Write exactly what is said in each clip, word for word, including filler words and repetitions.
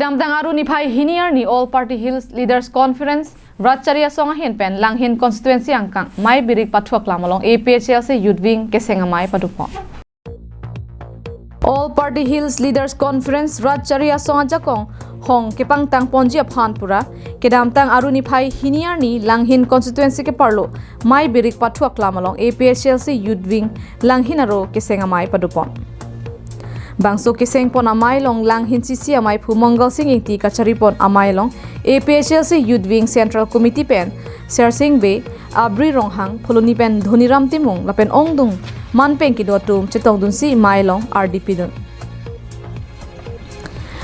Kedamtang Aru niphai hini arni All Party Hills Leaders Conference Ratchari asong ahin pen Langhin constituency angkang Maibirik Pathu Aklam along A P H L C Youth Wing keseng amei padopon. All Party Hills Leaders Conference Ratchari asong ajakong hong kepangtang ponji aphan pura kedamtang Aru niphai hini arni Langhin constituency keparlo Maibirik Pathu Aklam along A P H L C Youth Wing Langhin aro keseng amei padopon. Bangso keseng pon amei along Langhin C C amei phu Mongal Sing Ingti kachari pon amei along A P H L C Youth Wing Central Committee pen Sersing Bey, Abri Ronghang, Phuloni pen Dhoniram Timung lapen ongdung manpeng kedo atum chetongdunsi amei along ardi pidun.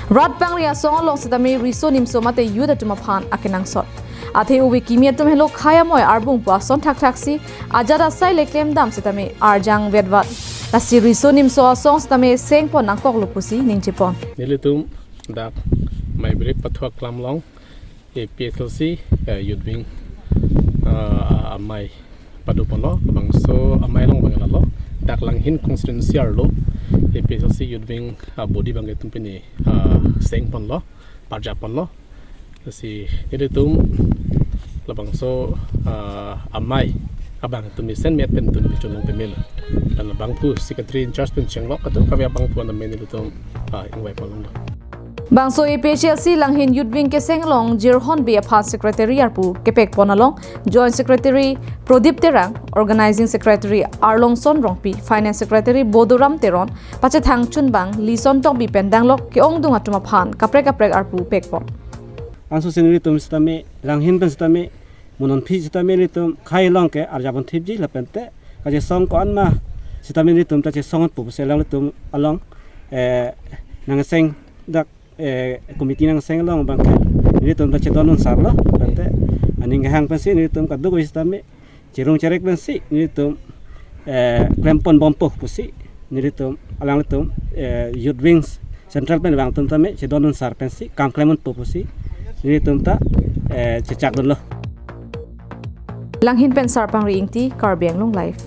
Rat pangri asong along setame riso nimso mate youth atum aphan akenangsot. Athe ove kimi atum helo khei amoi arbung pu ason thakthaksi ajat asai le klemdam setame arjang vetvat. Lasi riso nimso asong setame seng pon nangkoklo pusi ningje pon. Nelitum dak Maibirik Pathu Aklam along A P H L C, eh, Youth Wing, eh, amei padoponlo, bangso amei along bang lalo, dak Langhin constituency arlo A P H L C Youth Wing, ah, body bang itum pini, ah, seng ponlo, parjap ponlo. Lasi nelitum labangso, ah, amei abang itum mesen met pen itum bichon long temel. Lapen labangphu secretary in charge pen chenglok atum kave abangphu an amei nelitum, ah, ingvai ponlonglo. Bangso A P H L C Langhin Youth Wing keseng along Jirhon Bey aphan secretary arpu kepek pon along Joint Secretary Prodip Terang, Organizing Secretary Arlongson Rongpi, Finance Secretary Bodoram Teron, pachethang chunbang Lison Tokbi pen danglok ke-ongdung atum aphan kaprek kaprek arpu pek pon. Anso sendiri tum setame, Langhin pen setame, mo non phi setame nelitum khei along ke arjap pon thipji lapen te kachesong ko-an ma setame nelitum ta chesong ponpo pusi alanglitum along, eh, nangseng dak, eh, committee nangseng along bang ke nelitum ta chedondun sarlo lapen te aning kehang pensi nelitum kadokave setame cherung cherek pensi nelitum, eh, klem pon bompo pusi nelitum alanglitum, eh, Youth Wings Central pen bang atum tame chedondun sar pensi kam klem ponpo pusi nelitum ta, eh, chechakdunlo. Langhin pen Sarpangri Ingti, Karbi Anglong Live.